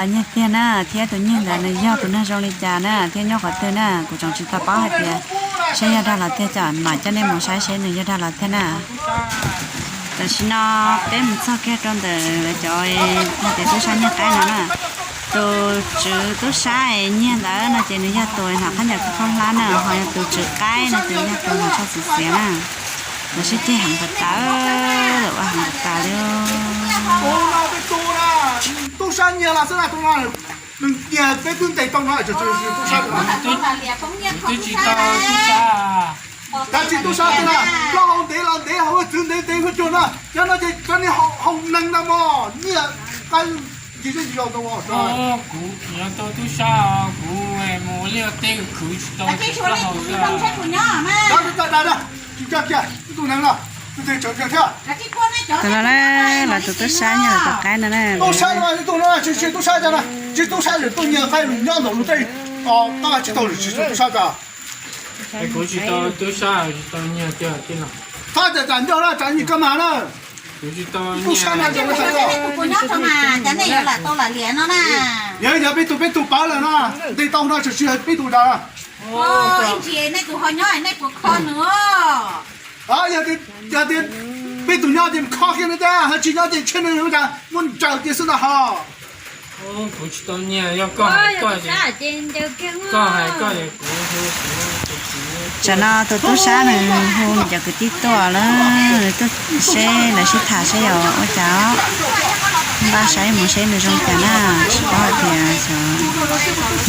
Nyiag tiag na, thiab tus nyiag ntawd nws yog tus neeg zoo li cas na, thiab nyob qhov twg na, kuv tseem tsis tau paub hais tias saib yog dag los tiag, mam coj nej mus saib seb nws yog dag los tiag na. Tam sim no peb mus txog kiag rau ntawm lawv cov hais tias tub sab nyiag qaib no na. Tus tswv tub sab nyiag ntawd no ces nws yog tus hnav qab ncaws khaub hlab na, ho yog tus tswv qaib no ces yog tus hnav tshaj xwm xiav na. Lawv sib ceg heev tas tas, lawv ua heev tas tas li. Tub sab nyiag los xwb na, tus no nws nyiag peb twb ntes tau no, tub sab, twb tsis tau tub sab. Tab tsis tub sab tiag na, plaub hau ntev los ntev, hauv txwv ntev ntev huv cua no, yog no ces cov niag hau neeg no mog, nyiag qaib ncig zej ncig zos tau. Kuv yuav tau tub sab, kuv mus ua liaj ua teb khwv tsis tau plaub hau. Tsis coj kiag tus neeg no, tus neeg thiab. Tus no na, los tus tub sab nyiag lawv tus qaib no na. Tub sab no, tus no tsis tsis tub sab cas na, tsis tub sab ces tuaj nyiag qaib nyob ntawm lub teb, koj tsis tau tsis tub sab cas. Kuv tsis tau tub sab, tsis tau nyiag tiag. Thab tas tas ncauj na, tsam nyiag koj mas na. Kuv tsis tau tub sab na, tus nyob tso mas cas nej yuav lam tau lam liam no na. Yog yog peb tus peb tus pawv lawm na, ntes tau no tsis yog peb tus tas. Ib ntsis nej tus ho nyob nej puas kho nws? Yog tias peb tus nyob ces kho kiag nws tas, ho tsis nyob ces ntshe nws tas muab ntsaws kiag xwb ntag ho. Kuv tsis tau nyiag, yog koj hais koj, koj hais koj es kuv hu kuv tus txiv. Tsam no tus tub sab nws hu nws cov kwv tij tuaj lawm, tuaj seb lawv sib tham seb yog ua cas os. Npaj saib mus seb nws zoo cas na, tsis paub hais tias xyov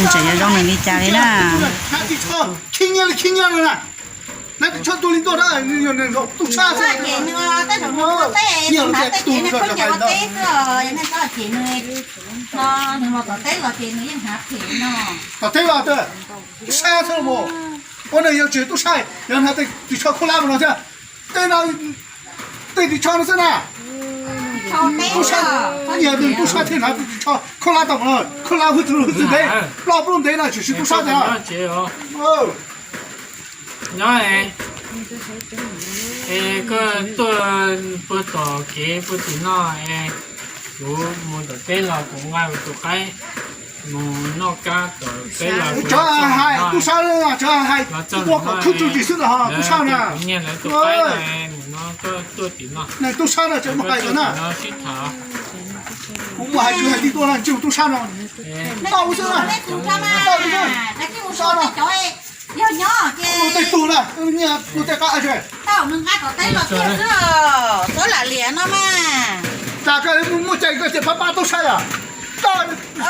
nws tseem yuav zoo nws li cas li na. Khib nyiab li khib nyiab li na. Nab tus tshuaj tuaj li tuaj na, tub sab xwb. Nyiag lawv tej tus no, tom teb los, tub sab xwb los mas. Ua neeg yog tsis tub sab, yog hnav tej ris tsho khaub hlab mus no thiab. Tej no, tej ris tsho no xwb na. Tub sab, nyiag nws tub sab thiaj hnav tej ris tsho khaub hlab tau mus no, khaub hlab hwj txwv hwj txwv ntev, ploj plub ntev no tsis tsis tub sab tiag. Nyob es koj tuaj puag tom kev puag tim no es kuv mus tom teb los kuv nqa tus qaib mus noj kab tom teb los. Cov hais tub sab, cov hais ua kom khwb tug ris xwb los tub sab na. Kuv nyiag lawv tus qaib no, nim no koj tuaj tim no. Tub sab no tseem mus hais no na. Kuv mus hais kwv hais tij tuaj no, tsis mus tub sab no. Tau xwb na. Tau xwb. Kuv tej tug na, nyiag kuv tej qab. Tau nws nqa tom teb los tiag xwb, txhob lam liam no mas. Tsam koj muaj cai koj tsis pab pab tub sab yom. Koj tub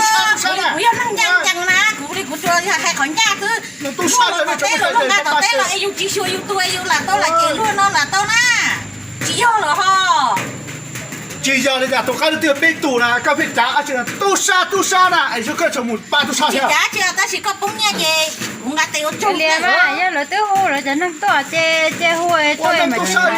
sab, tub sab na. Kuv yog neeg ncaj ncees na, kuv li kuv tsuas hais qhov ncaj xwb. Tub sab, tom teb los luag nqa tom teb los es yus tsis xyuas yus tus es yus lam tau lam cem luag no lam tau na. Tsis yog lawm ho. Tsis yog li cas, tus qaib twb peb tus na, koj pheej cav dab tsi na, tub sab tub sab na, es koj tseem mus pab tub sab thiab. Tsis cav dab tsi, tab sis koj poob nyiaj ces kuv nqa tes ua tsaug. Yog lawv twb hu lawv cov neeg tuaj ces cia hu tuaj mas tub sab.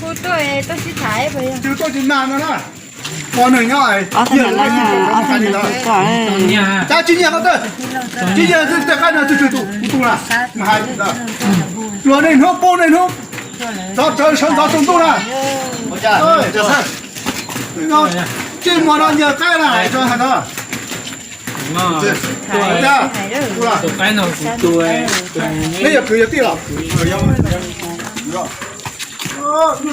Hu tuaj, tuaj sib tham. Tuaj tsis nag no na. Ob tug nyiag, ob tug nyiag, tab tsis nyiag, tsis nyiag tej qaib no, tus tus tus tus na, mas hais luag niaj hnub poob niaj hnub, txog tsawv sawv ntxov tsaus ntuj na. Ces muag no nyiag qaib na, hais no. Tus qaib no kuv tus, neb yog kwv yog tij los? Yog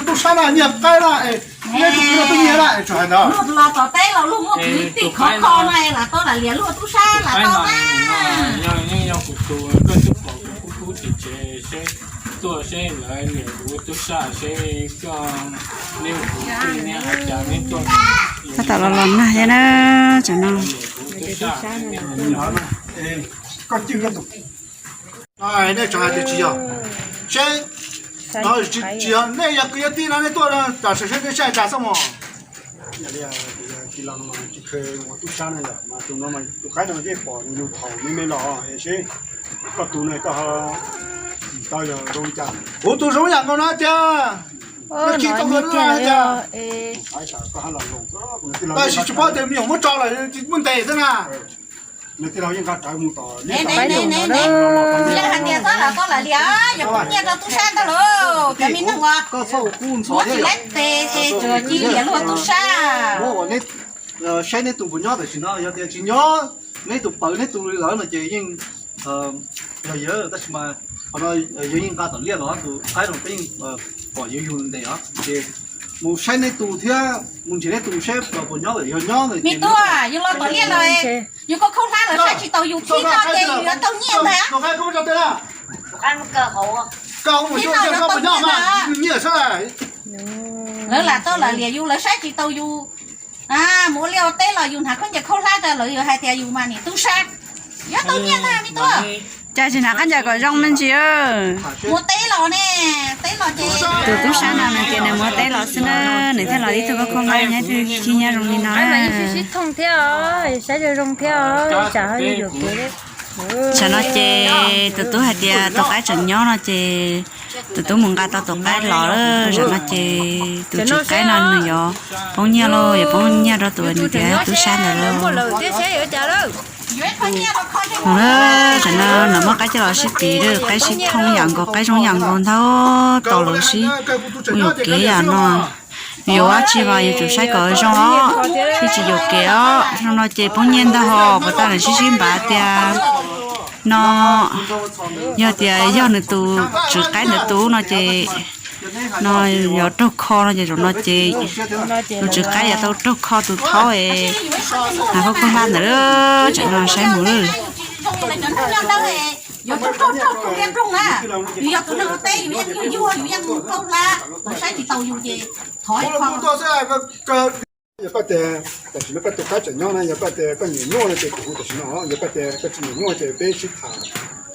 tub sab na, nyiag qaib na, neb tus kwv no twb nyiag na, tseem hais ntawd. Luag los tom teb los luag muaj kwv tij khov kho no lam tau lam liam luag tub sab lam tau na. Yog kuv tus, koj twb pom kuv kub kub tsev tsev seb tuaj seb lawv liam kuv tub sab seb koj, neb kuv tij neb hais cas neb tuaj. Tab tom los los nag thiab na, tsam no. Koj cwj nej tsov hais tias tsis yog, seb, tsis yog nej yog kwv yog tij no nej tuaj tam sim seb nej saib cas xwb mos. Tsis kheev ua tub sab na yom, mas tus no mas tus qaib no mas yeej pom nws lug thaum me me los seb koj tus no koj tau yog zoo li cas. Kuv tus zoo yam nkaus no tiag. Tab sis tsis paub tias me nyuam muab tso lawm muab ntes xwb na. Yog tij laug yeej nqa rawv mus tom ne ne ne ne, yog hais tias txhob lawm txhob lawm li, yog poob nyiaj rau tub sab ntag lauj, cov me neeg uas muab tsis laib tes es tsuas ci liam luag tub sab. Saib neb tus puas nyob tam sim no, yog tias tsis nyob, neb tus pawv neb tus li lawm no ces yeej yog yawg, tab sis mas qhov no yawg yeej nqa tom liaj los tus qaib no peb yeej pom yawg yug ntev os, ces mus saib neb tus thiab mus nrhiav neb tus seb puas nyob lawm, yog nyob me tub, yus los tom liaj los yus koj khaub hlab lawv saib tsis taus yus khib no ces yus yuav tau nyiaj ntag. Khib no yuav tau nyiaj ntag. Lawv lam tau lam liam yus, lawv saib tsis taus yus, mus ua liaj ua teb los yus hnav khaub ncaws khaub hlab rau lawv, yus hais tias yus mas niam tub sab, yuav tau nyiaj ntag me tub. Cas tsis hnav khaub ncaws kom zoo me ntsis. Mus teb los ne, teb los ces tus tub sab no nws tias nws mus teb los xwb na, nws thiaj los ib tug khaub khaub hlab nyob twg khib nyob zoo li no na. Sib thooj thiab os, saib zoo zoo thiab os, tsam ho yuam kev. Tsam no ces tus tub hais tias tus qaib tseem nyob no ces tus tub mus nqa tau tus qaib los lawm. Tsam no ces tus tswv qaib no nws yuav poob nyiaj lauj, yuav poob nyiaj rau tus nws tias tub sab ntawd lauj. Tsam no lawv muab qaib coj los sib tiv lawm, qaib sib thooj yam nkaus, qaib zoo yam nkaus ntag, tau lawv sib mus yuam kev yam no. Yuav ua tsi mas yuav tsum saib kom zoo os, thiaj tsis yuam kev os. Zoo no ces poob nyiaj ntag hos, puas tas lawv sib sib npav tias no yog tias yog nws tus tswv qaib ntawd tus no ces no yuav raug kho no ces zaum no ces tus tswv qaib yuav tau raug kho tus thaub es hnav khaub khaub hlab ntawd. Tsam no saib mus lawm. Yog paj tias tam sim no paj tus qaib tseem nyob na, yog paj tias koj nyiam nyuaj no ces kuv hu tam sim no, yog paj tias koj tsis nyiam nyuaj ces peb sib tham,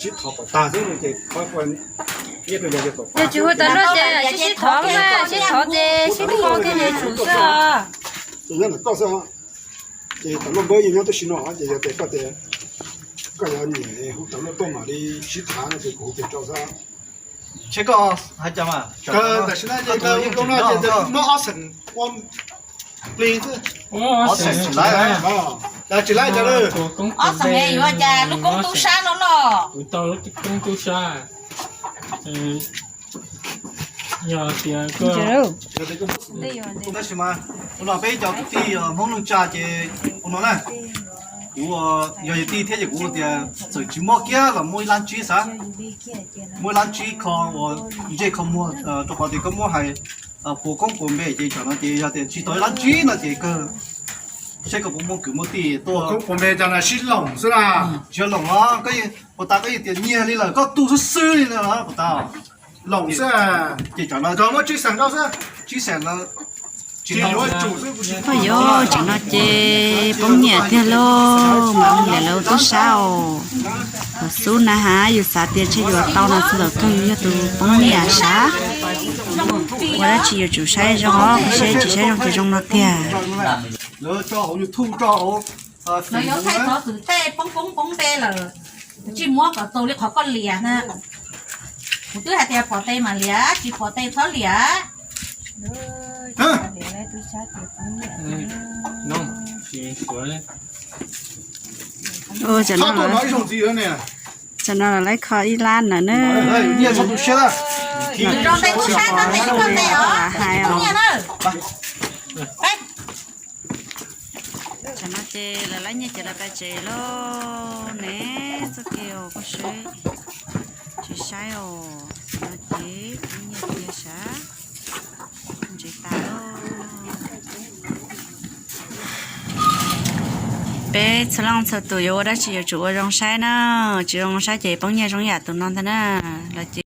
sib thov kom tag xwb no ces qhov ua nyiaj rau yog yog kom tag. Yog tsis hu tom no ces sib sib thov mas, sib thov ces sib kho kiag ces tsum xwb os. Ces nyob ntawm koj xwb os. Ces tam luaj npawb yeej nyob tib si no ces yog tias koj tias koj yuav nyiam hu tam luaj tuaj mam li sib tham no ces kuv hu kiag rau xwb. Tsheb koj hais cas mas tam sim no ces koj ua zoo no ces muab ob xeem ua plig xwb. Ob xeem tsis laib, tsis laib cas lawm. Ob xeem yuav cas lub koob tub sab no los. Kuv tau lub koob tub sab. Yog tias koj, tab sis mas ua no peb cov kwv tij Hmoob neej tsa ces ua no na, kuv yog yawg tij thiab ces kuv tias txawm tsis muab kiag los muaj ib lab tsib xav, muaj ib lab tsib kho ua ntsej kho muag, rau qhov tias koj muab hais puas koob puas npe ces tsam no ces yog tias tsis tau ib lab tsib no ces kawg seb koj puas muaj kwv muaj tij tuaj. Koob puas npe cas na sib loos xwb na. Tsis yog loos os, koj puas tas koj yeej tias nyiag li lawm koj tu xwb xwb li na puas tas. Loos xwb. Ces tsam no koj muab tsib xeem rau xwb, tsib xeem lawm. Oj yuav tsam no ces poob nyiaj tiag lauj, mas mus liam lawv tub sab os. Thaum xub na has yus xav tias ntshe yuav tau no xwb los kawg yus yog tus poob nyiaj sav. Ua dab tsi yuav tsum saib zoo os, seb tsis saib zoo ces zoo no tiag. Lawv tso hauv YouTube tso hauv, lawv yuav thaij txov xwm tej poob poob poob npe lawm, tsis muab kom txaus li qhov koj liam na. Kuv twb hais tias pom tes mam liam, tsis pom tes txhob liam. Tsam no lawv kho ib lab ntawd na. Hais os. Tsam no ces lawv laib nyiaj ces lawv pais tsev lauj ne. Txoj kev os koj seb, tsis saib os. Tsam no ces poob nyiaj tiag sav, ntsev tas lauj. Peb txhua leej txhua tus yuav ua dab tsi yuav tsum ua zoo saib na, tsis zoo saib ces poob nyiaj zoo yam tus no ntag na. Los ces